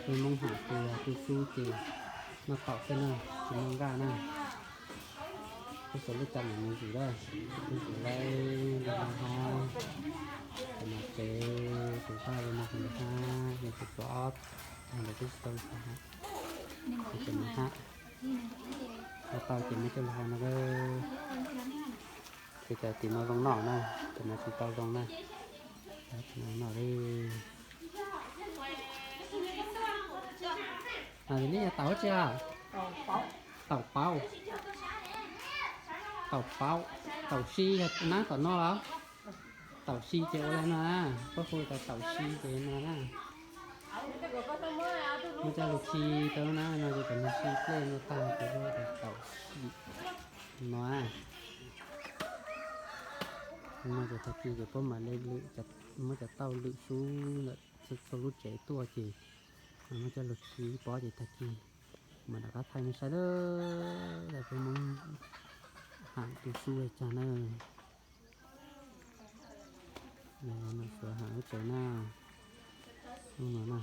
Peb Hmoob hais tias tu sub ces noj taum xwb na, tsis noj nqaj na. Peb xuas lub caj mus mus zwm lawm, tus lub zwm lawm, los no ho, tus no tsev, tus vaj los no tus hab, yog tus txuas ob tag ntawd twb tsis tau tus hab, tus no hab. Noj tau ces muab coj los hau no lawm. Ces cov tim no zoo noj na, cov no tsis tau zoo na. Cov no noj li. Li yog taum tsi a? Taum paub. Taum paub. Taum si yog nab tom no los? Taum si ces ua li no na, pab hu tas taum si ces no na. Muab coj lug khi rau na, no ces cov no si dlej no tag ces hu tas taum si no. No ces tag kis ces puab mam li lwm, muab cov tauj lwm sub ntawm txhua lub tsev tuaj ces muab coj lug khi pob ces tag kis mam rov qab thaij nej saib lawm. Peb Hmoob haam tu sub li cas na. Suav haam lub tsev na. Hnub no na,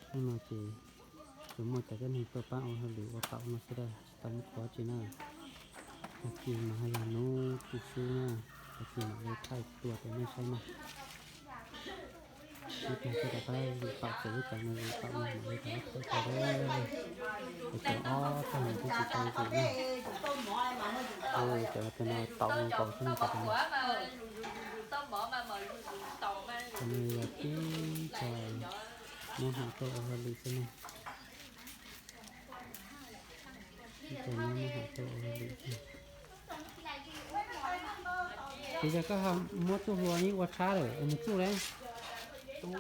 hnub no ces tsuas muaj cov tib neeg tuaj paab ua hauj lwm ua taum no xwb, tsis tau muaj qhov tsi na. Tag kis mas haj yog hnub tu sub na, tag kis mam li thaij tuaj rau nej saib na. Ib pliag twb rov qab lwm taum ces ib co no lwm taum no mam li rov qab thaij tuaj. Ces cov ob tag no twb tsis tau lwm na. Cov no taum nkaus xwb no ces cov no yog tib co Hmoob haam tuaj ua hauj lwm xwb na. Tib co Hmoob haam tuaj ua hauj lwm xwb. Ces yog koj ho muab txuj hlua ib ua tshab lawm es nws txuj le. Thaum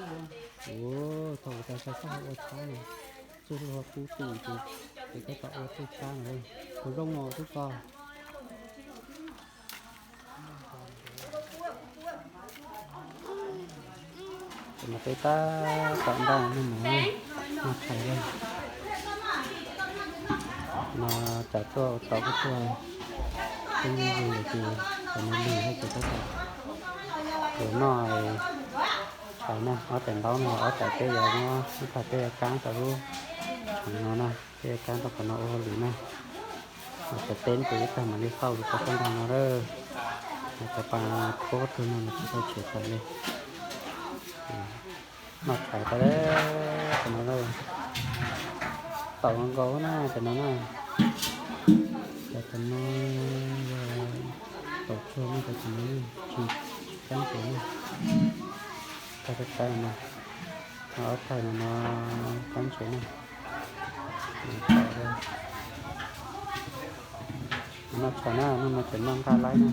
kuv tas tso koj ho ua tshab no, txuj hlua kub tus ces, ces koj tau ua txuj tshab no, kuv zoo os tub ko. Ces no peb tab tom npaj noj mov, noj tshais lawm. No tsam tuaj ua taum kuj tuaj, peb nyob ze ntawd ces tsam no lig thiab ces tab tom yuav noj tshais na. Ob tais ntaub no yog ob tais peb yuav muab ib tag peb yuav kaab rau lub no na, peb yuav kaab rau qhov no ua hauj lwm na. Cov teb ces ib tag mam li xauj lug rau sab nraud no lawm. Cov pas khuab tug no mas tsis tau tshem tawm li. Noj tshais tas lawm, cov no lawm. Taum nkaus na cov no na. Cov no yog taum tshuaj na, cov no tsis kaab tsev na. Tag kab no, ob tag no kaab tsev na. Noj tshais na, hnub no tseem noj nqaj laib na,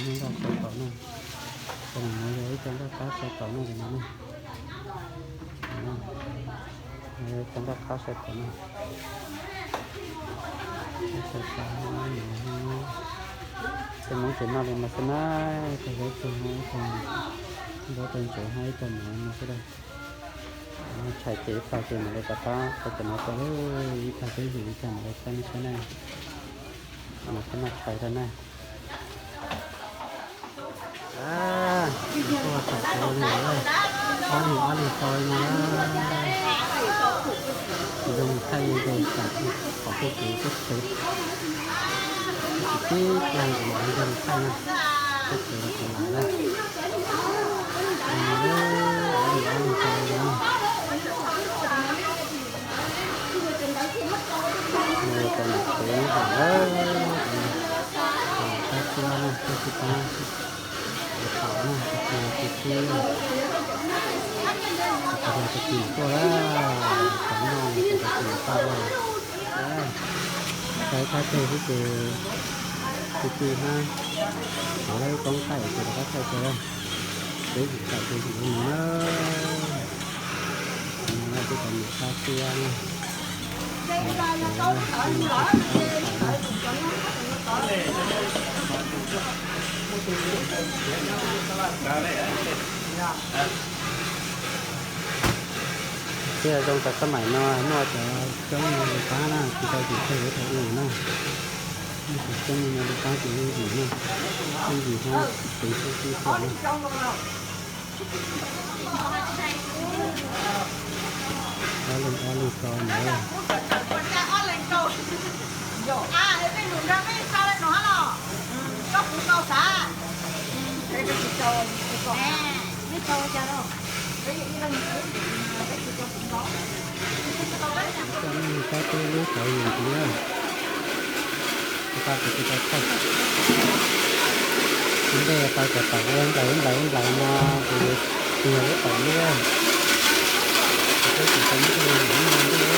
noj nqaj sai taum na. Cov no yog ib co nqaj qab sai taum na, cov no na. Ib co nqaj qab sai taum na. Sai taum no, cov Hmoob tseem noj li no xwb na, ib tag zaub tsuag, ib tag zaub tag ntsuav, ib tag mov no xwb da. Noj tshais ces ib tag ces mam li rov qab rau cov no rau, ib tag peb yug ib tag mam li thaij nej saib na. Mas peb noj tshais rau na. Kuj tau tau li ob lig ob lig tau li no na. Kuv zoo thaij zoo tsam qhov peb kev teb chaws, tib plag kuv mam li zoo thaij na, teb chaws los kuv lam na. Ob lig ob lig tau li no. Cov nom tswv hom lawm, cov nom qab tsuab na, tsuab tsis pab, cov thaum na, cov tsis tsis tsuab na, cov tag kis tuaj lawm, cov noj cov tag kis tuaj lawm. Thaij thaj tseg xwb ces tsis tsis hab, thov lawv koob thaij ces rov qab thaij rau lawm. Peb yim thaum ces yim li no na. Cov no yog peb cov niam qab tsuab na. Thiab zoo tas xab maim no muaj cov coob no lug pab na, tsis tau yim tag yuav thaum u na. Muaj cov coob no lug pab ces yeej yim na, yeej yim hab, tsis tev xwb xwb xwb na. Tso ntawd. Coj nej mus saib peb lub tauv yus ntxiv na. Tau cov tsis tau thauj. Ua ntej tau cov tauv ua nplaim ua nplaim ua nplaim no ces yog lub tauv lub. Ces peb tseem tau muab coj los yus lub no ntej.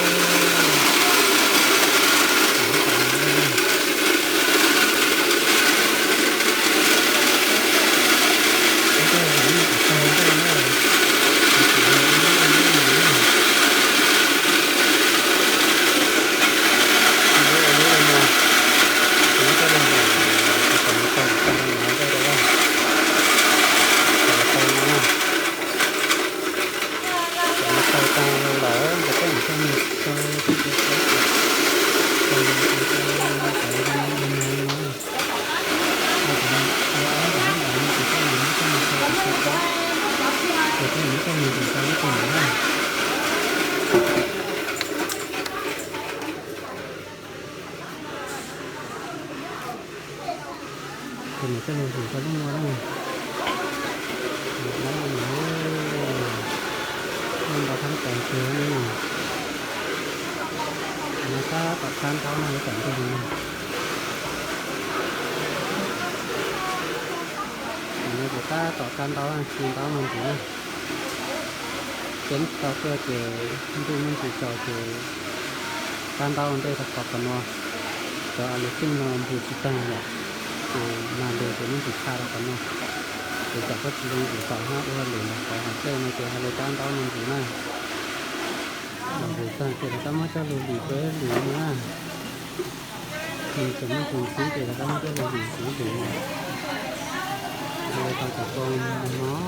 Tau tag lawm ces peb mam coj mus tso tej cov tauv, cov tauv zoo li no no. Ua ob npaum ib npaum no ces peb mam muab coj mus tso cov tauv qab, ces peb mam muab coj mus ntxuav tau lub qub ntawd na. Ces mam coj los ntxuav tau lub no na. Ntxuav tau lub no, lub no thab tas tiag na. No tab tom kab ntaub no ib tsoom phooj ywg na. No ces tab tom kab ntaub, kab ntaub no ntxiv na. Peb tsis tau tuaj ces ntuj muaj ntsis tsaus ces kab ntaub ua ntej rau qhov qhov no, cov a lus xij no npus tsis tag lawm, ces mag lus ces muab ntsis tshaj rau qhov no. Ces tsam koj tsis zoo ntsis tom hab ua lus ntawd qhov hauv dlej no ces hais li kab ntaub no ntxiv na. Los ntxiv tag ces rov qab muab coj lug lim peb lus no na. Nws tseem muaj tus ntxiv ces rov qab muab coj lug lim tus lus no. Hais li tau cov ko no, rov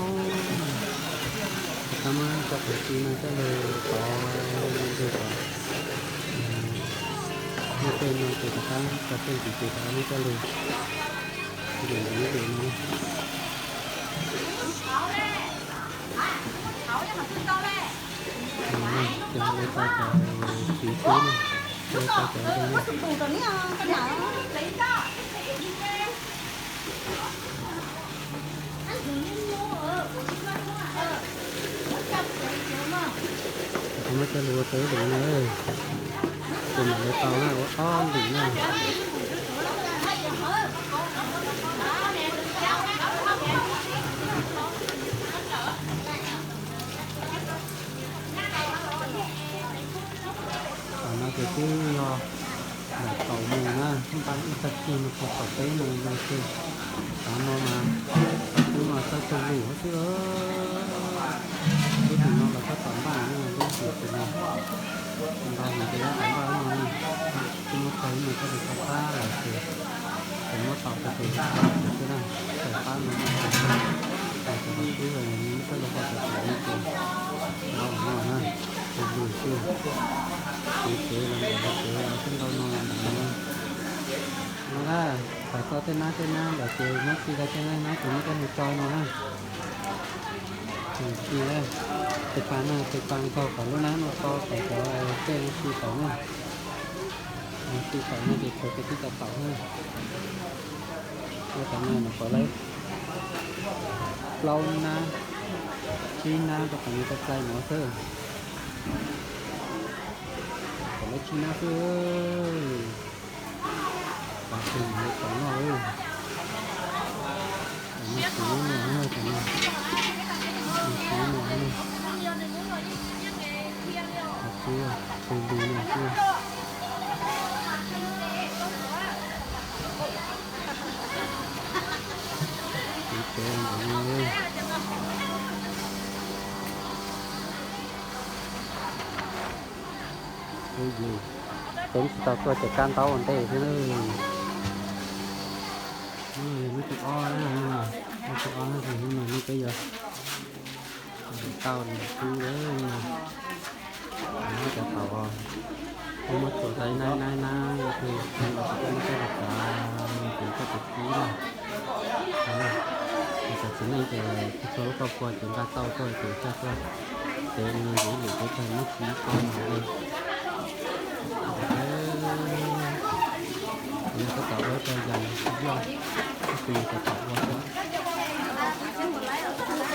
qab muab cov qhov txi no coj lug tov lug kom muaj tej no ces rov qab tso tej ntxiv ces rov qab muab coj lug lim tus lus no. Ces hais li tau cov txiv xwb na, hais li tau cov zoo na. Ces kuv muab coj lug ua peb lus na, ces mam li tau na ua ob lus na. Tam no ces twb yog nram kaum moos na, npaj ib tag kis mus txog kaum peb moos no ces, tam no mas twb muaj xya caum lus xwb. Lub tim no los koj tom npaj na, lub tim no ntau heev ces koj tom npaj no na. Twb muab txog ib moos coj lug tau qab lawm ces, ces muab tau tau ces xwb na, tau qab no ces, ces cov qhov tswb los yog muab coj lug tau cov tim no ces ntau heev no na, tus lus xwb, tus tsev los ntawm tus tsev los xwb, ntau no los ntawm no na. No na, thaum tau tej nab tej nab lawm ces muab txi tau tej nab nab ces muab coj lug tso no na. Txi na, tes pas na, tes pas nkaug kom lub nab no to kom cov tej no txi tawm na. Txi tawm no ces tshuav cov tib cov taum na. Ua cov no nyuam qhuav lawv plaub nab, tsib nab rau qhov nws tau plai no xwb. Kom lawv tsib nab xwb. Tam sim no tau noj, tam no siv no, tam no, siv no, tam tus lus no xwb. Siv pem ntawm no. Peb tsis tau tuaj ces kab ntaub ua ntej xwb na. Hnub no yog hnub thib ob na, hnub thib ob na, hnub no hnub peb yuav tau lus xwb na. Cov thaum uas muab tsuas tau ib nab ib nab ib nab, yog tus no ces muab coj los txav, ces coj tus tib na. Ces cov txiv neej ces txhua lub koj pua ces nqa tau tuaj ces coj tuaj, ces no yus ib lwm ces tag muab txiv tau mus li. Lawv rau yas yog tus yus tau tom ua xwb. Muab tau tib tug leej twg tus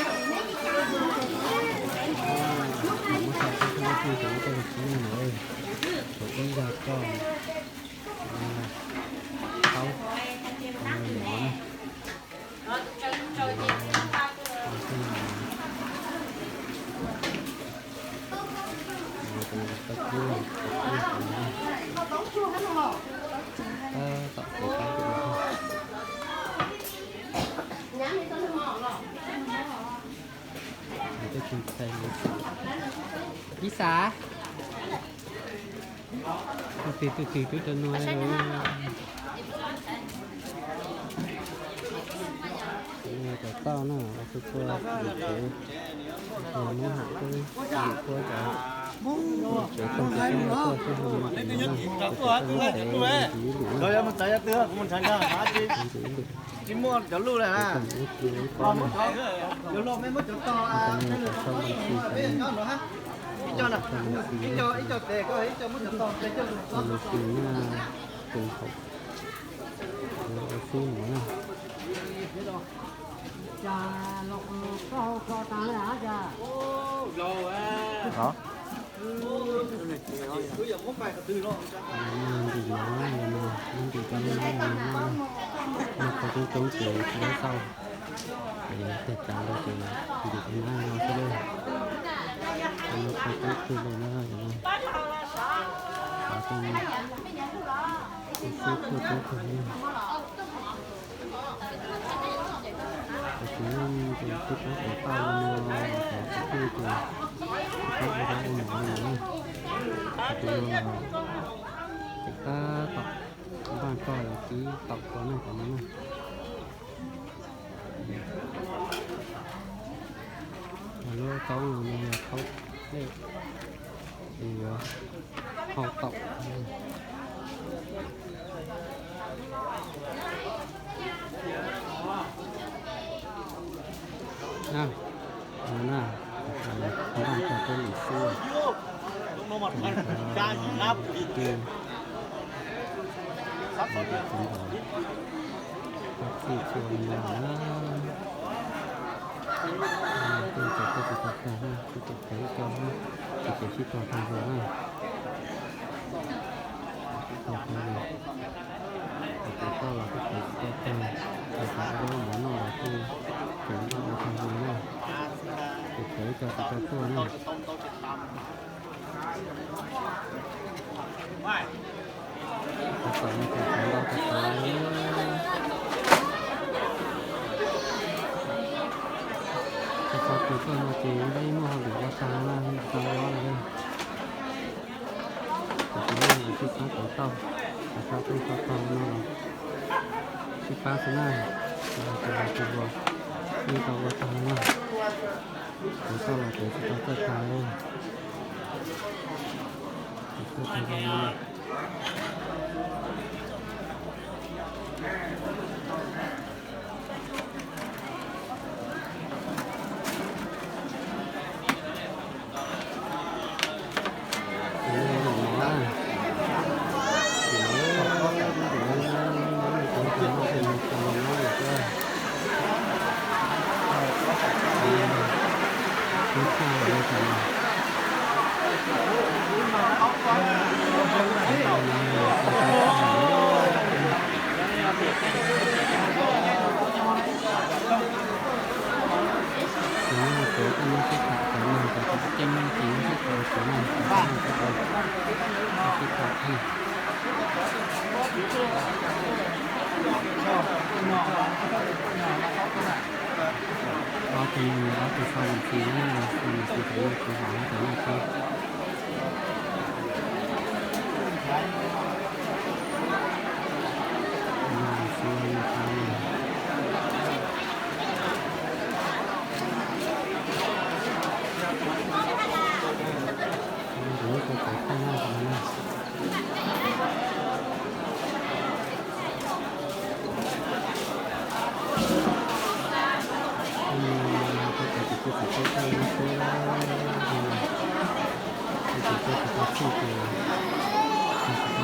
ua tau tus txiv neej no, tus ib yog coj thaub mov na. Ib xav tus twg tus twg twb rau nua lawm. Cov tauj na, ua txhua txhua lwm tsev, ua Hmoob hom tub lwm qub cov tsev tau cov tub tuaj sib hu no tus no na, tus tsev tau lub tsev ntxiv lwm na. Ntxiv lwm, tsev tau ib tug ib qub na. Ua cov no yog cov tauj Npam Xis, cov no yog cov tauj Npam Xis, cov Npam Xis na, tus haum ua xub mov na. Nqis mov, nqis cov no, noj qhov coob coob ces tsis tau xauj, ces tag tsav lawm ces nqis cov no no xwb lauj. Noj qhov coob kawg li na, cov no xwb tuaj coob kawg li. Cov txiv neej ces twb pab cov tauj no, cov txiv neej ces twb pab ua zaub ua mov li no na. Cov no los tseem tab tom npaj koj los kib taum koj na cov no na. Lub taub no yog taub dej, ces yuav hau taum. Na, npaj tau peb lwm xwb. Txij txhua li no na, tej tsev tuaj tsis tau tag, tej tsev pem coj, tej tsev sib tog tag zog na. Sib tog tag zog, cov tauj los tej tsev tsis tau tag, cov ua zaub mov noj los tej tsev noj ua tag zog na. Cov pem coj tsis tau tuaj na. Cov tom no ces cov ntau tsis tau. Cov txog tus tuaj no ces ntshe muaj hauj lwm ua tag na, tsis tau ua lawm. Tus txiv neej sib pab cov tauj, cov tauj tau tag no los sib pab xwb na. Tus hluas tus hluas yeej tau ua tag na. Cov tauj los cov tsis tau txawj tag li. Cov txawj tag li no. Ces no cov tib neeg sib tham, cov no cov tseem ceeb no ces yeej sib tham, cov no cov no sib tham, sib tham thiab. Ob tug no yog ob tug sau lus txi na, sau lus txi cov no tsis hais cov no xwb. Lus txi no tau na. Tus tau txawv tag na, tus no na. Tus tau tsis tau txawv tag na xwb, tus tau tsis tau txawv tag ces tsis tau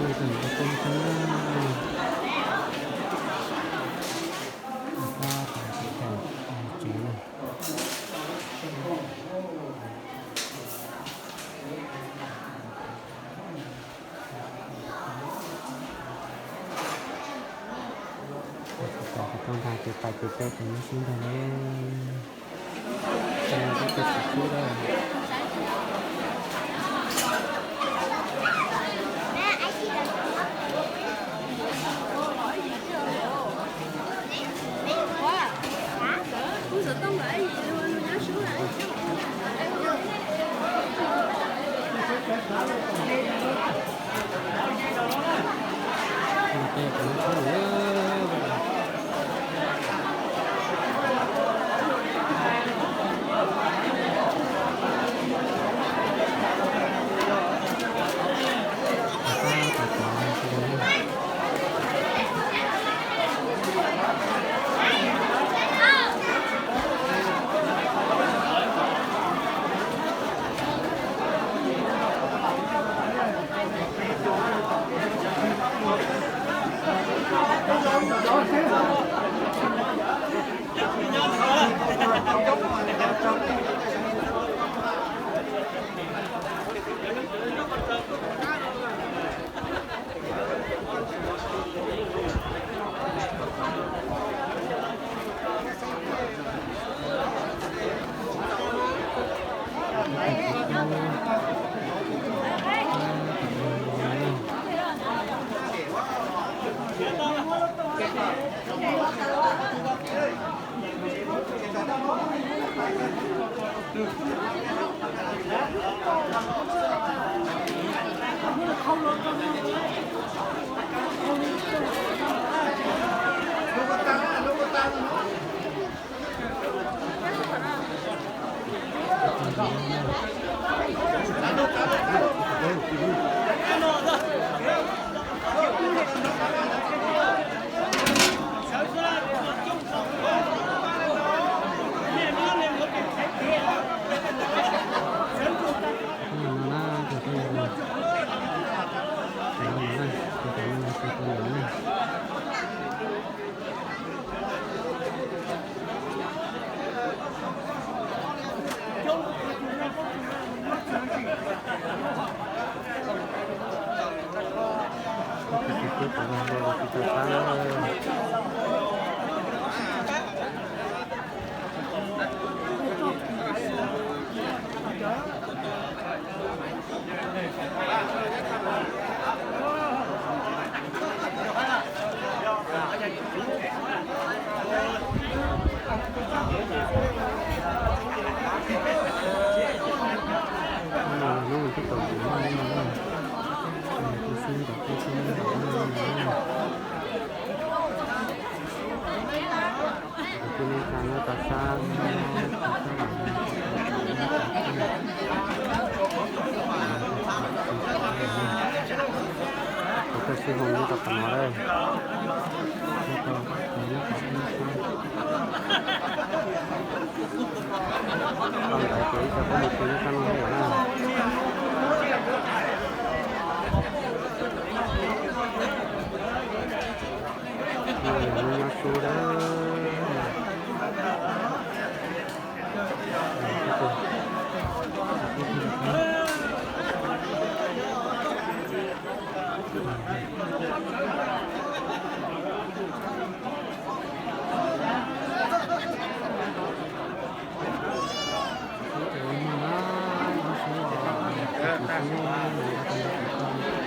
tub tug ua teb tub na. Tab tom tsev na. Tab tom ntag ces pais ces caw ces nyob sib ntag ne. Tab tom tsev xwb na. Hnub no twb tau yim lub no na, kuj xwb ntawm kuj xwb ntawm no na. Kuv coj nej saib nyob rau sab, sab, kuv coj sib hoo nyob rau qhov no lawm. Tau ntawd ces ib co phooj ywg nyob sab no thiab na. Nyob su lawm. Rov qab hais ib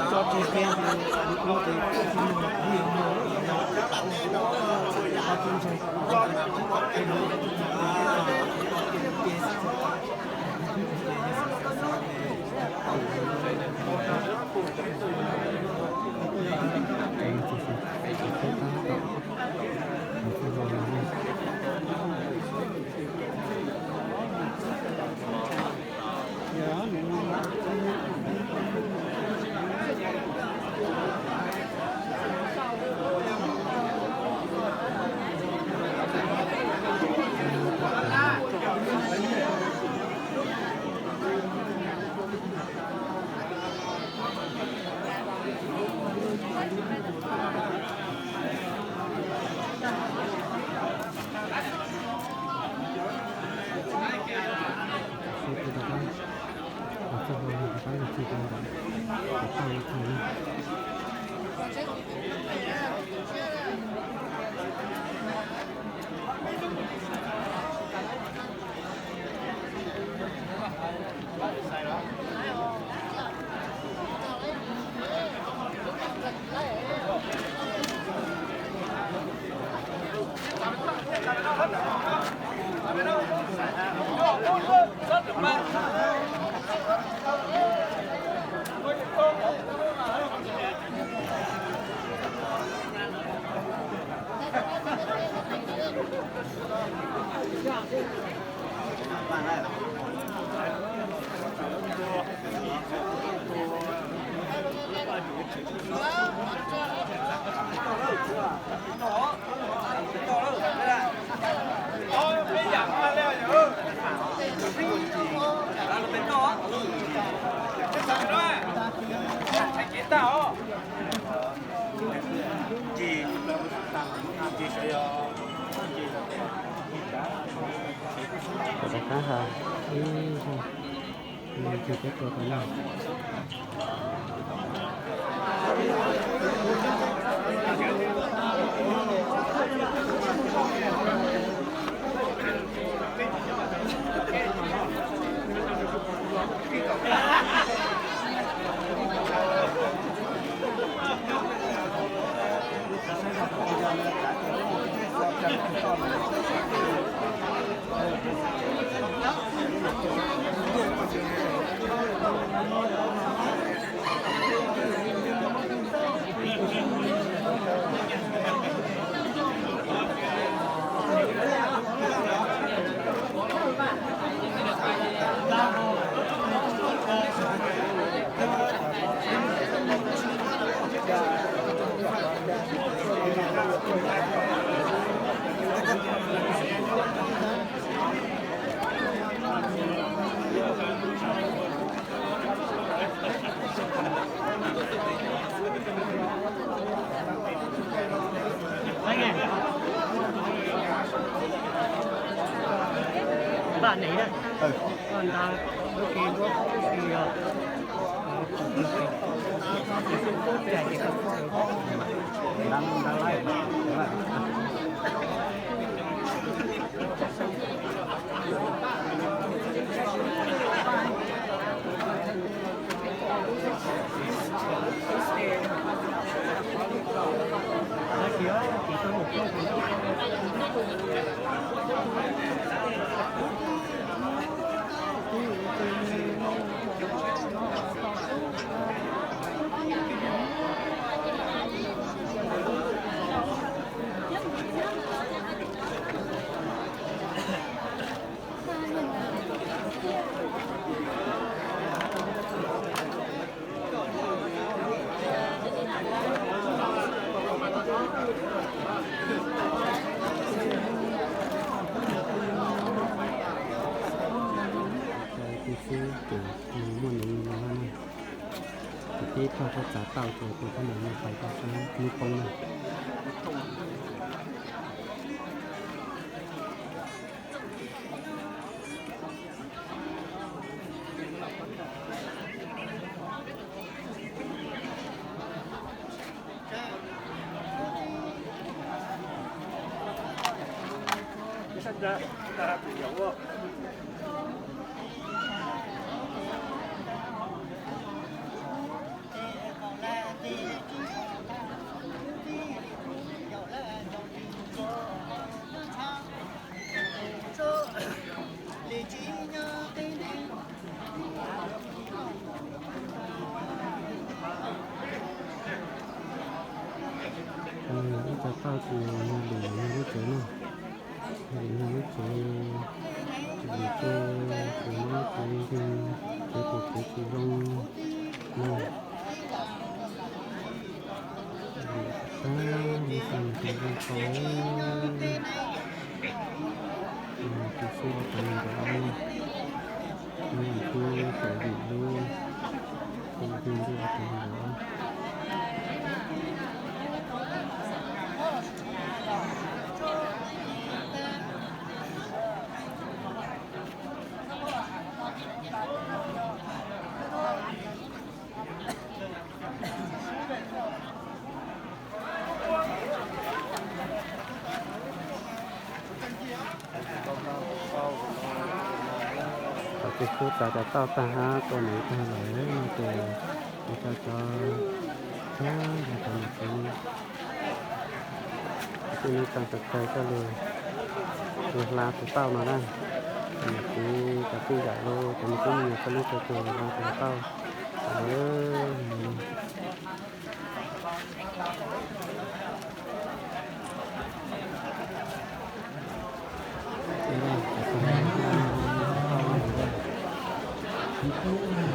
zaug, tus peb tua tau noj. Tus xwb ces muaj neeg no na. Ces peb thauj khaub txav tau ces tus khaub ncaws no pais rau sab hnub poob na. Ib co tauj ces yog lwm yog lub tsev na, yog lwm yog lub tsev, lwm tej tus mob tus nkeeg, kev tus kev tsis zoo na. Lwm tag lub xyoo tus zoo tau, tus xub ob tau nees nkaum ob, lub yim twb tawm lwm lub, tus nkeeg twb ob tau nees nkaum ob. Thaum tus xub txav cov tauj tag hab tua neev tag lawm no ces kuv cov cov, cov niam tsev, cov tij neej tsaa txawv txawv coj lug, lug hla tus tauj no na. Niam txiv cov tij yam lug cov me tub me nyuam coj lug txhua tug hla tus tauj.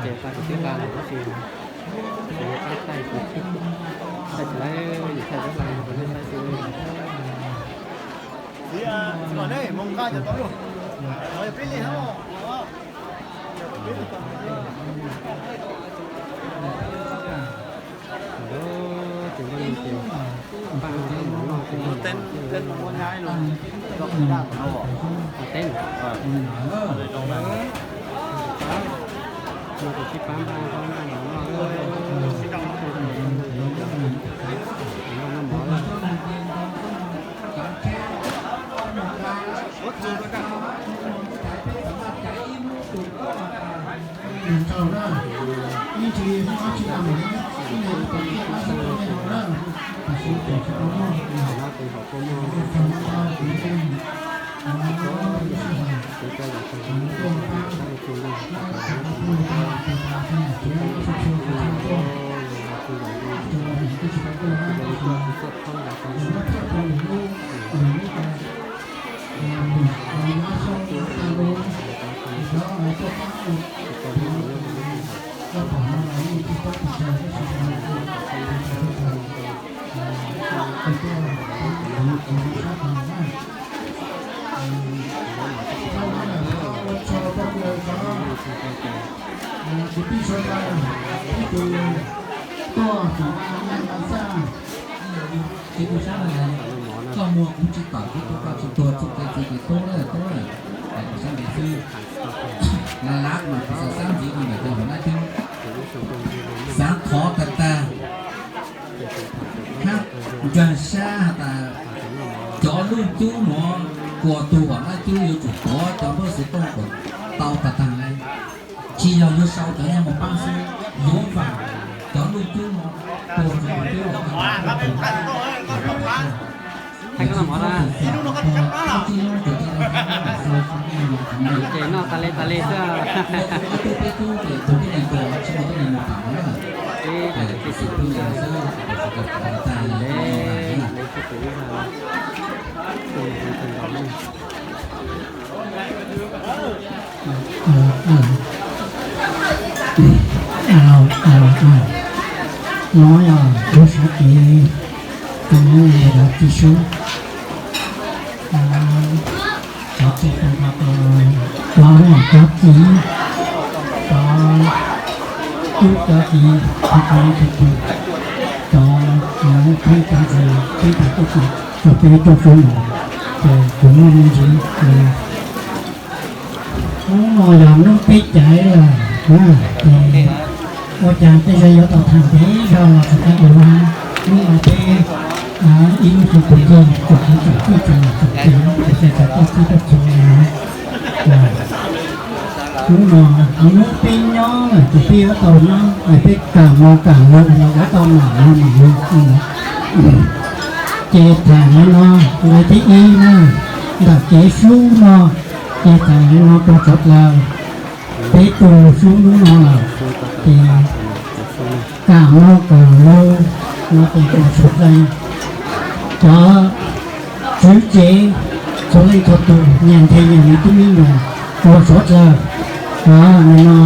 Ces hla kuv twb hla lawm tab sis kuv yuav thaij kuv thaij tsis laib, yus thaij tau hla kuv thaij xwb. Ces npaj no ces npaj mov noj ces npaj mov noj. Teb no ces sib pab npaj noj, npaj mov noj, npaj noj mov. Ces tus sab no koj muag kuv tsis tawm, kuv tus koj tsis tuag, txuj kev txiv tsis tub lawm tub lawm. Xab ntxiv xwb, lab lab mas kuv xav xav ntxiv rau ntawm cov hom nab cub, xav thov tag tag, hab ncaag sab has tas cov lub cub nuav kuas tug hom nab cub yuav tsum tuav cov npawb xov tooj kom tau tag tag le, tsis yog yuav sau cov nyob mus paab xwb, yuav vam cov lub cub nuav puag tug cub los ces noj tas li tas li xwb. Nuav yog kuv sawv kev, kuv yuav tsi sub, cov tsi tau, cov cov txiv, cov tub cov kiv, cov cov tub cov kiv, cov peb tuaj sub nuav, ces kuv muaj me ntsis. Hnub no yog hnub peb caiv lawm, ces ua cas tej zaum yuav tau tham ntev zog los tsis tau ua. Hnub no peb ib lub xyoo puv ncig tsoom kwv tsoom tij tsoom niam tsoom txiv tsoom txhua txhua tus, hnub no hnub peb nyob lawm ces peb yuav tau nyob, peb kam mus kam lug los yuav tau mam mus mam lug. Ces tham li no, nqe thib ib na, ntawm kev sub no, ces tham li no rau suav dlawg, peb tug sub hnub no lawm, ces kam mus kam lug no ces rau suav dlawg, cov tswv tsev txhua leej txhua tus nyias nthe nyias me tub me nyuam rau suav dlawg, no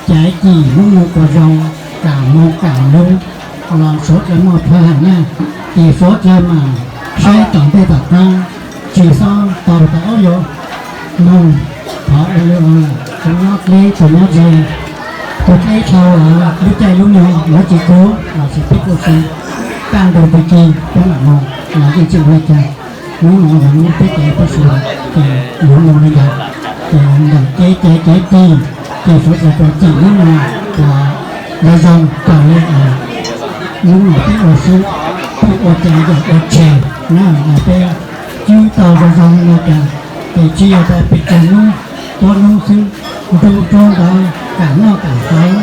caiv cim hnub no kom zoo, kam mus kam lug los suav dlawg muaj phaj hawm na, ces suav dlawg mam saib tom ntej tom qab, tsis xob tau tas ob yuav mus thov ua li ua lawm, tus nyob dleb tus nyob ze, tus dleb dhau lub caij lub nyoog yuav tsis kub los sis peb kuj tsis kaj ntug tag kis peb mam mus los yeej tsis ua li cas. Hnub no yog hnub peb caiv peb sua, ces yuav mus li ntawd, ces ntawm kev caiv kev tig, ces suav dlawg tau cim hnub no kom zoo zoo raws li hnub no peb ua sub, peb ua cas yog ua tseg na, peb cwb tau zoo zoo li no cas, ces tsis yog tas pes tsawg hnub, tuab hnub xwb, nrug rua ntawd kam noj kam haus,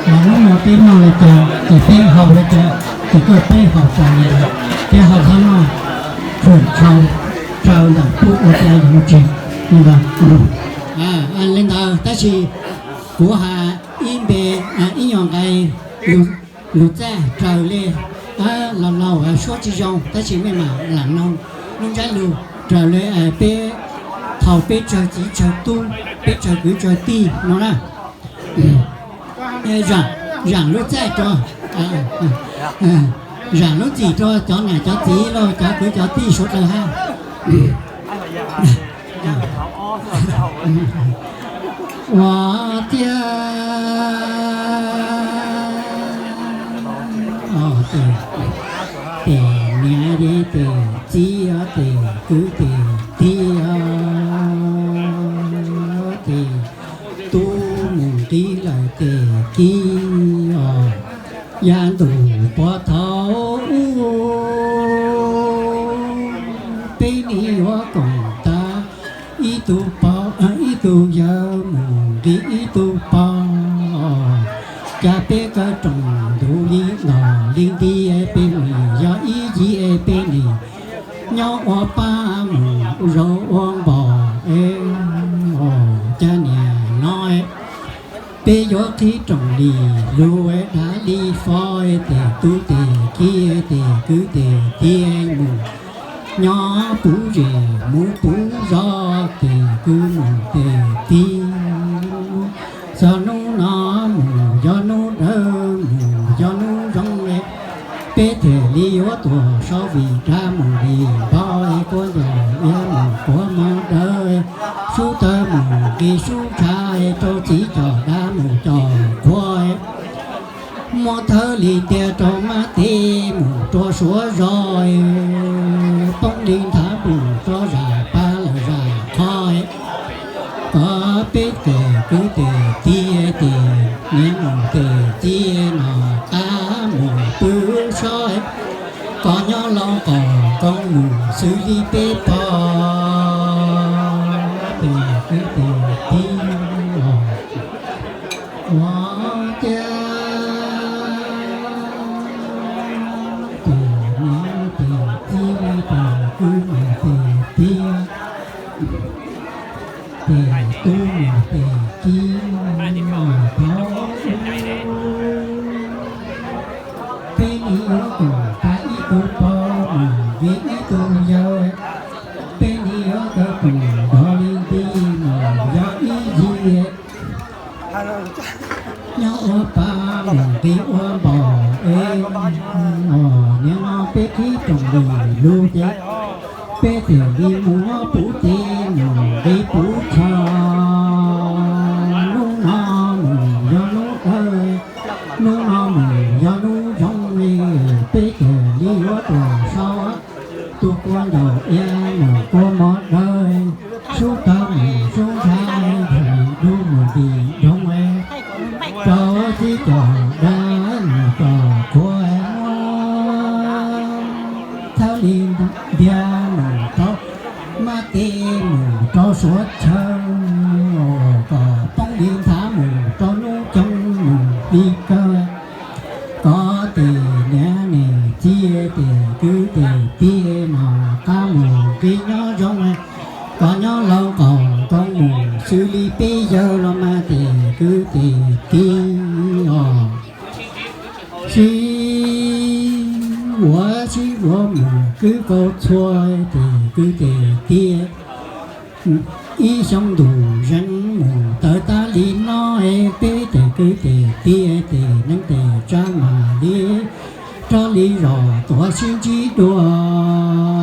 los hnub no peb noj li cas ces peb haus li cas, ces koj peb haus tas li ntawd, peb haus hab noj, tshwm tshau raws ntawm peb ua cas yog ua tseg li ntawd. Li ntawd tab sis kuv has ib npe, ib nyuag nqe lug txaj raws li, laus laus suab tsis zoo tab sis mej mam lam noog lub ntsab lug raws li peb thaum peb tsawg txiv tsawg tub, peb tsawg kwv tsawg tij no na. Zaam lub txaj rua, zaam lub txim rua cov nam cov txiv los cov kwv cov tij suav dlawg hab. Ua ciav tes niam tes txiv tes kwv tes tij tes tub mus nqi lawm tes kib os, yav ntuj puag thaum ub peb nim yuav koom tas, ib tug pog ib tug yawg mus nqi ib tug pog, cas peb kawg roos ntuj li los li nti, peb mus yog ib yig peb nim nyob ua pab mus zaum ua npog, cas niaj no peb yuav qhib roos li lug dav li fo, tes tub tes kiv tes kwv tes tij mus nyob puv zej mus puv zos, tes kwv mus tes tij, txog hnub no mus yog hnub dawb mus yog hnub zoo, peb thiaj li yuav tuaj sab vim dab mus vim npog, kuav ncaus iab mus kuav mov dawb, sub tawg mus nqi sub tshav, rau txiv coj dab mus coj kuav, muab thawb li ntiag rau mab teb mus rua suav zos, poob li nthav mus rua zam pab lawm zam qhov, kwv tes tij ces niam mus tes txiv no qab mus pw sab, koj nyob laus qaum nkoos mus xws li peb pog. Tes kwv tes tij os, ua cas tes niam tes txiv tes kwv tes tij, tes tub tes kiv, peb nim yuav koom tag ib tug pog mus nqi ib tug yawg, peb nim yuav koom nrov li nti mus yog ib yig. Nyob ua pa mus nqi ua npaum es, os, niaj no peb qhib rooj lwm lug ces peb thiaj li mus nyob puv teb mus nqi puv chaw. Hnub no mus yog hnub dawb, hnub no mus yog hnub zoo li, peb thiaj li yuav tuaj sau tus kua ntaus iab mus kua mov dawb, sub tawg mus sub ntshai, dub mus ntim nroo, rau txij cov dab mus tom qhua muab, thawb li ntiag mus rau mab teb mus rau suav chaw, kom poob li nthav mus rau hnub coob mus li kawg. Koj tes niam tes txiv tes kwv tes tij no qab mus nqi nyob zoo, koj nyob laus qaum nkoos mus xws li peb yawg los mas tes kwv tes tij os. Sib vuav sib vuav mus kwv kaus txhua tes kwv tes tij, ib xyoo ntuj zeeg mus tawv tag li no, peb tes kwv tes tij tes neej tes tsav mam li rov li zos tuav sib ntsib dua.